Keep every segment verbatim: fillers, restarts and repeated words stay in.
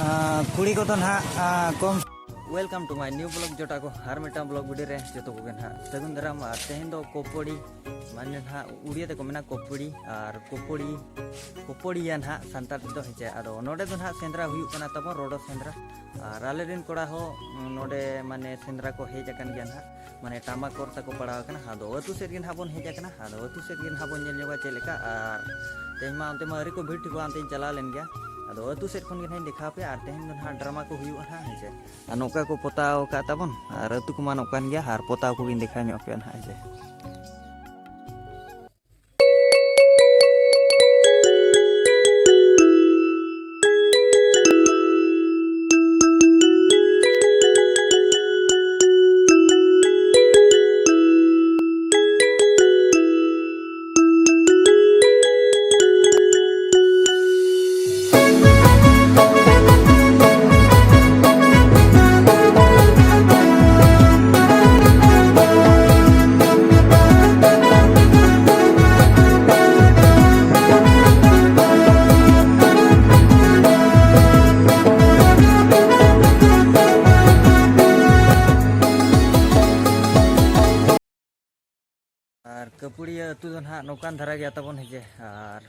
ᱟᱸ, ᱠᱩᱲᱤ ᱠᱚᱫᱚ ᱱᱟᱦᱟᱜ, ᱟᱸ, ᱠᱚᱢ᱾ Welcome to my new vlog ᱡᱚᱴᱟ ᱠᱚ, ᱟᱨ ᱢᱤᱫᱴᱟᱝ vlog video ᱨᱮ ᱡᱚᱛᱚ ᱠᱚᱜᱮ ᱱᱟᱦᱟᱜ ᱥᱟᱹᱜᱩᱱ ᱫᱟᱨᱟᱢ᱾ ᱟᱨ ᱛᱮᱦᱮᱧ ᱫᱚ ᱠᱚᱯᱚᱲᱤ, ᱢᱟᱱᱮ ᱱᱟᱦᱟᱜ ᱩᱲᱤᱭᱟ ᱛᱮᱠᱚ ᱢᱮᱱᱟ ᱠᱚᱯᱚᱲᱤ, ᱟᱨ ᱠᱚᱯᱚᱲᱤ, ᱠᱚᱯᱚᱲᱤᱭᱟ ᱱᱟᱦᱟᱜ ᱥᱟᱱᱛᱟᱲ ᱛᱮᱫᱚ, ᱦᱮᱸ ᱪᱮ᱾ ᱟᱫᱚ ᱱᱚᱰᱮ ᱫᱚ ᱱᱟᱦᱟᱜ ᱥᱮᱸᱫᱽᱨᱟ ᱦᱩᱭᱩᱜ ᱠᱟᱱᱟ ᱛᱟᱵᱚᱱ, ᱨᱚᱰᱚ ᱥᱮᱸᱫᱽᱨᱟ᱾ ᱟᱨ ᱟᱞᱮ ᱨᱮᱱ ᱠᱚᱲᱟ ᱦᱚᱸ ᱱᱚᱰᱮ ᱢᱟᱱᱮ ᱥᱮᱸᱫᱽᱨᱟ ᱠᱚ ᱦᱮᱡ ᱟᱠᱟᱱ ᱜᱮᱭᱟ ᱱᱟᱦᱟᱜ, ᱢᱟᱱᱮ ᱴᱟᱢᱟᱠ ᱠᱚᱨ ᱛᱟᱠᱚ ᱯᱟᱲᱟᱣ ᱟᱠᱟᱱᱟ᱾ ᱟᱫᱚ ᱟᱹᱛᱩ ᱥᱮᱫ ᱜᱮ ᱱᱟᱦᱟᱜ ᱵᱚᱱ ᱦᱮᱡ ᱟᱠᱟᱱᱟ, ᱟᱫᱚ ᱟᱹᱛᱩ ᱥᱮᱫ ᱜᱮ ᱱᱟᱦᱟᱜ ᱵᱚᱱ ᱧᱮᱞ ᱧᱚᱜᱟ ᱪᱮᱫ ᱞᱮᱠᱟ᱾ ᱟᱨ ᱛᱮᱦᱮᱧ ᱢᱟ ᱚᱱᱛᱮ ᱢᱟ ᱟᱹᱣᱨᱤ ᱠᱚ ᱵᱷᱤᱲ ᱴᱷᱤᱠᱚᱜᱼᱟ, ᱚᱱᱛᱮᱧ ᱪᱟᱞᱟᱣ ᱞᱮᱱ ᱜᱮᱭᱟ᱾ ᱟᱫᱚ ᱟᱹᱛᱩ ᱥᱮᱫ ᱠᱷᱚᱱ ᱜᱮ ᱱᱟᱦᱟᱜ ᱤᱧ ᱫᱮᱠᱷᱟᱣ ᱟᱯᱮᱭᱟ᱾ ᱟᱨ ᱛᱮᱦᱮᱧ ᱫᱚ ᱱᱟᱦᱟᱜ ᱰᱨᱟᱢᱟ ᱠᱚ ᱦᱩᱭᱩᱜᱼᱟ ᱱᱟᱦᱟᱜ, ᱦᱮᱸ ᱪᱮ᱾ ᱟᱨ ᱱᱚᱝᱠᱟ ᱠᱚ ᱯᱚᱛᱟᱣ ᱟᱠᱟᱫ ᱛᱟᱵᱚᱱ, ᱟᱨ ᱟᱹᱛᱩ ᱠᱚᱢᱟ ᱱᱚᱝᱠᱟᱱ ᱜᱮᱭᱟ, ᱟᱨ ᱯᱚᱛᱟᱣ ᱠᱚᱜᱮᱧ ᱫᱮᱠᱷᱟᱣ ᱧᱚᱜ ᱟᱯᱮᱭᱟ ᱱᱟᱦᱟᱜ, ᱦᱮᱸ ᱪᱮ᱾ ᱟᱨ ᱠᱟᱹᱯᱩᱲᱤᱭᱟᱹ ᱟᱹᱛᱩ ᱫᱚ ᱱᱟᱦᱟᱜ ᱱᱚᱝᱠᱟᱱ ᱫᱷᱟᱨᱟ ᱜᱮᱭᱟ ᱛᱟᱵᱚᱱ, ᱦᱮᱸ ᱪᱮ᱾ ᱟᱨ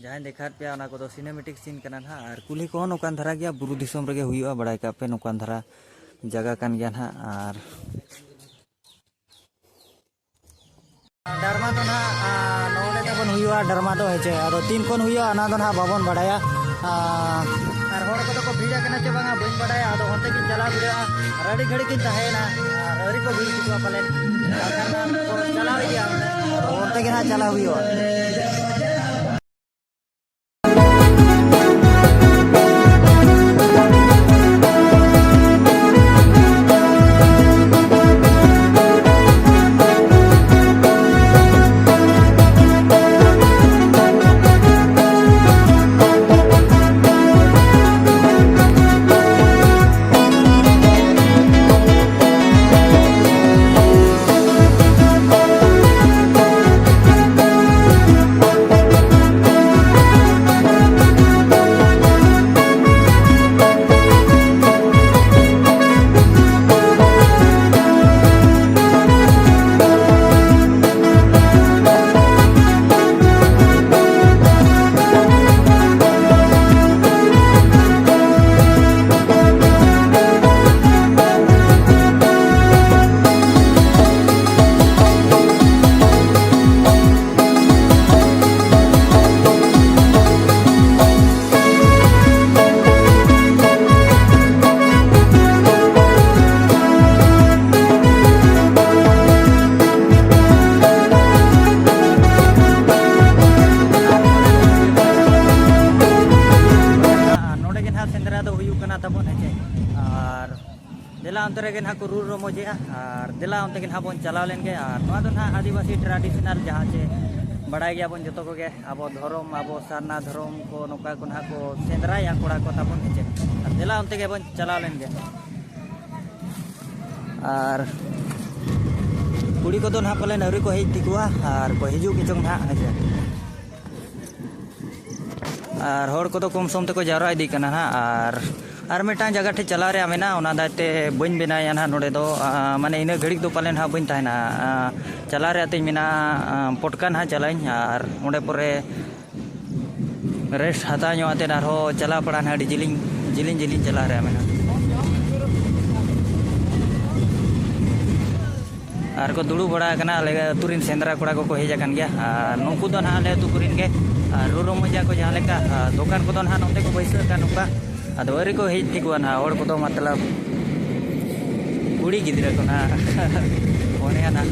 ᱡᱟᱦᱟᱸᱧ ᱫᱮᱠᱷᱟᱣᱮᱫ ᱯᱮᱭᱟ, ᱚᱱᱟ ᱠᱚᱫᱚ cinematic scene ᱠᱟᱱᱟ ᱱᱟᱦᱟᱜ᱾ ᱟᱨ ᱠᱩᱞᱦᱤ ᱠᱚᱦᱚᱸ ᱱᱚᱝᱠᱟᱱ ᱫᱷᱟᱨᱟ ᱜᱮᱭᱟ, ᱵᱩᱨᱩ ᱫᱤᱥᱚᱢ ᱨᱮᱜᱮ ᱦᱩᱭᱩᱜᱼᱟ, ᱵᱟᱲᱟᱭ ᱠᱟᱜ ᱯᱮ, ᱱᱚᱝᱠᱟᱱ ᱫᱷᱟᱨᱟ ᱡᱟᱭᱜᱟ ᱠᱟᱱ ᱜᱮᱭᱟ ᱱᱟᱦᱟᱜ᱾ ᱟᱨ ᱰᱨᱟᱢᱟ ᱫᱚ ᱱᱟᱦᱟᱜ, ᱟ, ᱱᱚᱰᱮ ᱛᱟᱵᱚᱱ ᱦᱩᱭᱩᱜᱼᱟ ᱰᱨᱟᱢᱟ ᱫᱚ, ᱦᱮᱸ ᱪᱮ᱾ ᱟᱫᱚ ᱛᱤᱱ ᱠᱷᱚᱱ ᱦᱩᱭᱩᱜᱼᱟ, ᱚᱱᱟ ᱫᱚ ᱱᱟᱦᱟᱜ ᱵᱟᱵᱚᱱ ᱵᱟᱲᱟᱭᱟ᱾ ᱟ, ᱟᱨ ᱦᱚᱲ ᱠᱚᱫᱚ ᱠᱚ ᱵᱷᱤᱲ ᱟᱠᱟᱱᱟ ᱪᱮ ᱵᱟᱝᱟ, ᱵᱟᱹᱧ ᱵᱟᱲᱟᱭᱟ᱾ ᱟᱫᱚ ᱚᱱᱛᱮ ᱜᱤᱧ ᱪᱟᱞᱟᱣ ᱵᱷᱤᱲᱟᱹᱜᱼᱟ᱾ ᱟᱨ ᱟᱹᱰᱤ ᱜᱷᱟᱹᱲᱤᱡ ᱜᱤᱧ ᱛᱟᱦᱮᱸᱭᱮᱱᱟ, ᱟᱨ ᱟᱹᱣᱨᱤ ᱠᱚ ᱵᱷᱤᱲ ᱴᱷᱤᱠᱚᱜᱼᱟ ᱯᱟᱞᱮᱱ᱾ ᱟᱨ ᱠᱷᱟᱱ ᱫᱚ ᱠᱚ ᱪᱟᱞᱟᱣ ᱤᱫᱤᱜᱼᱟ᱾ ᱟᱫᱚ ᱚᱱᱛᱮ ᱜᱮ ᱱᱟᱦᱟᱜ ᱪᱟᱞᱟᱣ ᱦᱩᱭᱩᱜᱼᱟ᱾ ᱨᱮᱜᱮ ᱱᱟᱦᱟᱜ ᱠᱚ ᱨᱩ ᱨᱚᱢᱚᱡᱮᱜᱼᱟ᱾ ᱟᱨ ᱫᱮᱞᱟ ᱚᱱᱛᱮ ᱜᱮ ᱱᱟᱦᱟᱜ ᱵᱚᱱ ᱪᱟᱞᱟᱣ ᱞᱮᱱ ᱜᱮ᱾ ᱟᱨ ᱱᱚᱣᱟ ᱫᱚ ᱱᱟᱦᱟᱜ ᱟᱹᱫᱤᱵᱟᱹᱥᱤ traditional, ᱡᱟᱦᱟᱸ ᱪᱮ ᱵᱟᱲᱟᱭ ᱜᱮᱭᱟᱵᱚᱱ ᱡᱚᱛᱚ ᱠᱚᱜᱮ, ᱟᱵᱚ ᱫᱷᱚᱨᱚᱢ, ᱟᱵᱚ ᱥᱟᱨᱱᱟ ᱫᱷᱚᱨᱚᱢ ᱠᱚ, ᱱᱚᱝᱠᱟ ᱠᱚ ᱱᱟᱦᱟᱜ ᱠᱚ ᱥᱮᱸᱫᱽᱨᱟᱭᱟ ᱠᱚᱲᱟ ᱠᱚ ᱛᱟᱵᱚᱱ, ᱦᱮᱸ ᱪᱮ᱾ ᱟᱨ ᱫᱮᱞᱟ ᱚᱱᱛᱮ ᱜᱮ ᱵᱚᱱ ᱪᱟᱞᱟᱣ ᱞᱮᱱ ᱜᱮ᱾ ᱟᱨ ᱠᱩᱲᱤ ᱠᱚᱫᱚ ᱱᱟᱦᱟᱜ ᱯᱟᱞᱮᱱ ᱟᱹᱣᱨᱤ ᱠᱚ ᱦᱮᱡ ᱴᱷᱤᱠᱚᱜᱼᱟ, ᱟᱨ ᱠᱚ ᱦᱤᱡᱩᱜ ᱜᱮᱪᱚᱝ ᱱᱟᱦᱟᱜ, ᱦᱮᱸ ᱪᱮ᱾ ᱟᱨ ᱦᱚᱲ ᱠᱚᱫᱚ ᱠᱚᱢ ᱥᱚᱢ ᱛᱮᱠᱚ ᱡᱟᱣᱨᱟ ᱤᱫᱤᱜ ᱠᱟᱱᱟ ᱱᱟᱦᱟᱜ᱾ ᱟᱨ, ᱟᱨ ᱢᱤᱫᱴᱟᱝ ᱡᱟᱭᱜᱟ ᱴᱷᱮᱱ ᱪᱟᱞᱟᱣ ᱨᱮᱭᱟᱜ ᱢᱮᱱᱟᱜᱼᱟ, ᱚᱱᱟ ᱫᱟᱭᱛᱮ ᱵᱟᱹᱧ ᱵᱮᱱᱟᱣᱮᱫᱼᱟ ᱱᱟᱦᱟᱜ ᱱᱚᱰᱮ ᱫᱚ᱾ ᱟ, ᱢᱟᱱᱮ, ᱤᱱᱟᱹ ᱜᱷᱟᱹᱲᱤᱡ ᱫᱚ ᱯᱟᱞᱮ ᱱᱟᱦᱟᱜ ᱵᱟᱹᱧ ᱛᱟᱦᱮᱱᱟ᱾ ᱟ, ᱪᱟᱞᱟᱣ ᱨᱮᱭᱟᱜ ᱛᱤᱧ ᱢᱮᱱᱟᱜᱼᱟ, ᱟ, ᱯᱚᱴᱠᱟ ᱱᱟᱦᱟᱜ ᱪᱟᱞᱟᱜ ᱟᱹᱧ, ᱟᱨ ᱚᱸᱰᱮ ᱯᱚᱨᱮ rest ᱦᱟᱛᱟᱣ ᱧᱚᱜ ᱟᱛᱮᱫ ᱟᱨᱦᱚᱸ ᱪᱟᱞᱟᱣ ᱯᱟᱲᱟᱜ ᱱᱟᱦᱟᱜ ᱟᱹᱰᱤ ᱡᱤᱞᱤᱧ, ᱡᱤᱞᱤᱧ, ᱡᱤᱞᱤᱧ ᱪᱟᱞᱟᱣ ᱨᱮᱭᱟᱜ ᱢᱮᱱᱟᱜᱼᱟ᱾ ᱟᱨ ᱠᱚ ᱫᱩᱲᱩᱵ ᱵᱟᱲᱟ ᱟᱠᱟᱱᱟ, ᱟᱞᱮ ᱟᱹᱛᱩ ᱨᱮᱱ ᱥᱮᱸᱫᱽᱨᱟ ᱠᱚᱲᱟ ᱠᱚᱠᱚ ᱦᱮᱡ ᱟᱠᱟᱱ ᱜᱮᱭᱟ᱾ ᱟᱨ ᱱᱩᱠᱩ ᱫᱚ ᱱᱟᱦᱟᱜ ᱟᱞᱮ ᱟᱹᱛᱩ ᱠᱚᱨᱮᱱ ᱜᱮ᱾ ᱟᱨ ᱨᱩ ᱨᱚᱢᱚᱡᱟ ᱠᱚ ᱡᱟᱦᱟᱸ ᱞᱮᱠᱟ, ᱟᱨ ᱫᱚᱠᱟᱱ ᱠᱚᱫᱚ ᱱᱟᱦᱟᱜ ᱱᱚᱛᱮ ᱠᱚ ᱵᱟᱹᱭᱥᱟᱹᱣ ᱟᱠᱟᱫ ᱱᱚᱝᱠᱟ᱾ ᱟᱫᱚ ᱟᱹᱣᱨᱤ ᱠᱚ ᱦᱮᱡ ᱴᱷᱤᱠᱚᱜᱼᱟ ᱱᱟᱦᱟᱜ, ᱦᱚᱲ ᱠᱚᱫᱚ ᱢᱚᱛᱞᱚᱵ ᱠᱩᱲᱤ ᱜᱤᱫᱽᱨᱟᱹ ᱠᱚ ᱱᱟᱦᱟᱜ᱾ ᱚᱱᱮ ᱚᱱᱟ᱾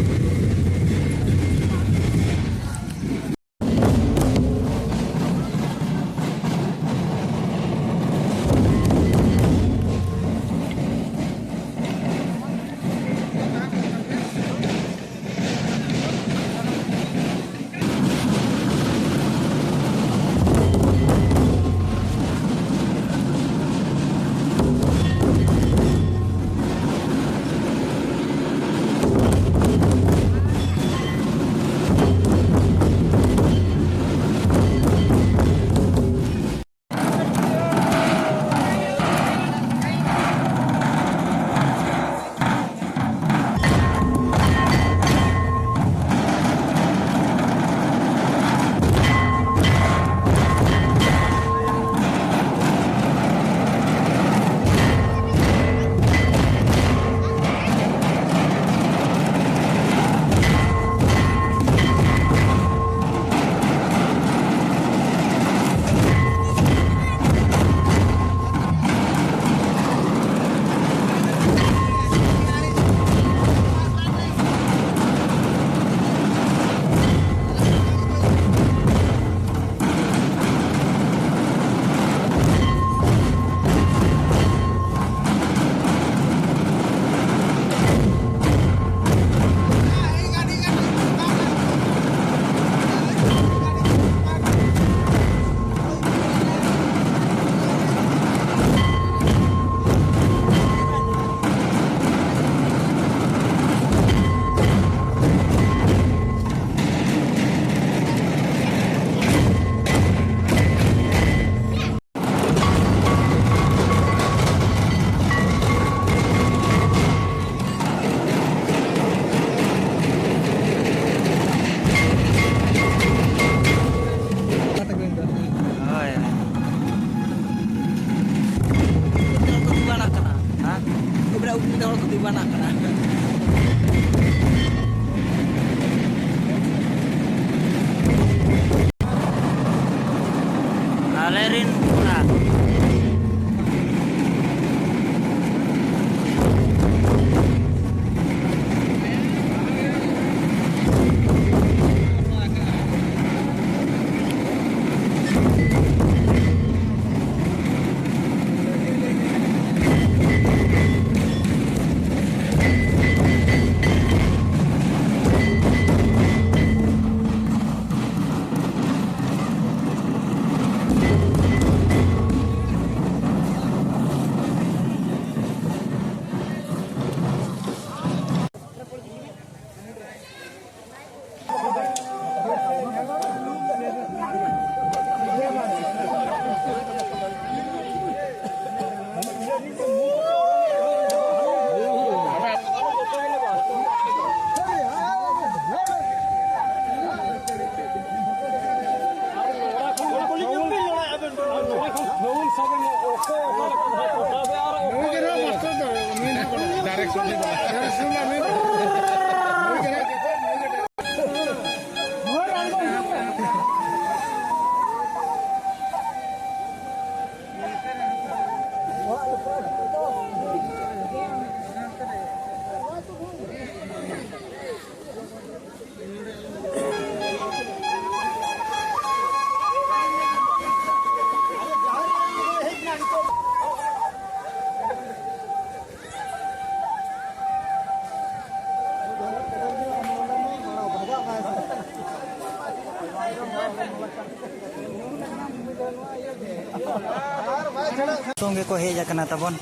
ᱥᱚᱸᱜᱮ ᱠᱚ ᱦᱮᱡ ᱟᱠᱟᱱᱟ ᱛᱟᱵᱚᱱ,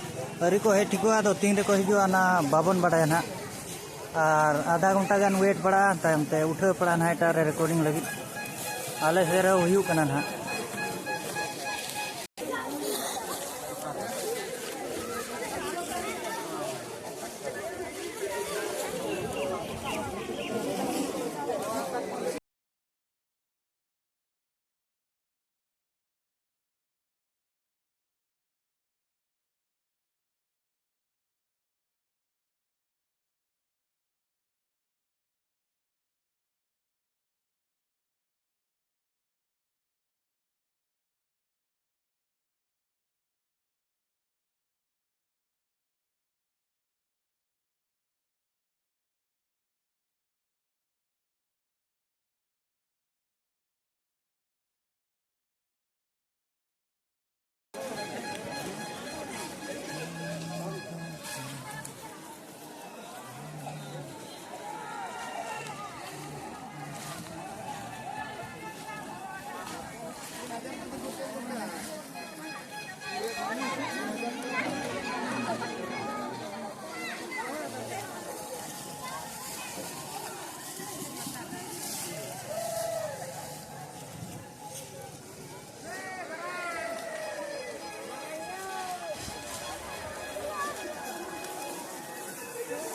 ᱟᱹᱣᱨᱤ ᱠᱚ ᱦᱮᱡ ᱴᱷᱤᱠᱚᱜᱼᱟ᱾ ᱟᱫᱚ ᱛᱤᱱ ᱨᱮᱠᱚ ᱦᱤᱡᱩᱜᱼᱟ, ᱚᱱᱟ ᱵᱟᱵᱚᱱ ᱵᱟᱰᱟᱭᱟ ᱱᱟᱦᱟᱜ᱾ ᱟᱨ ᱟᱫᱷᱟ ᱜᱷᱚᱱᱴᱟ ᱜᱟᱱ ᱣᱮᱴ ᱯᱟᱲᱟᱜᱼᱟ, ᱛᱟᱭᱚᱢ ᱛᱮ ᱩᱴᱷᱟᱹᱣ ᱯᱟᱲᱟᱜᱼᱟ ᱱᱟᱦᱟᱜ ᱮᱴᱟᱜ ᱨᱮ ᱨᱮᱠᱚᱨᱰᱤᱝ ᱞᱟᱹᱜᱤᱫ᱾ ᱟᱞᱮ ᱥᱮᱫ ᱨᱮᱦᱚᱸ ᱦᱩᱭᱩᱜ ᱠᱟᱱᱟ ᱱᱟᱦᱟᱜ᱾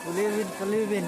ᱠᱩᱞᱤ ᱵᱤᱱ, ᱠᱩᱞᱤ ᱵᱤᱱ᱾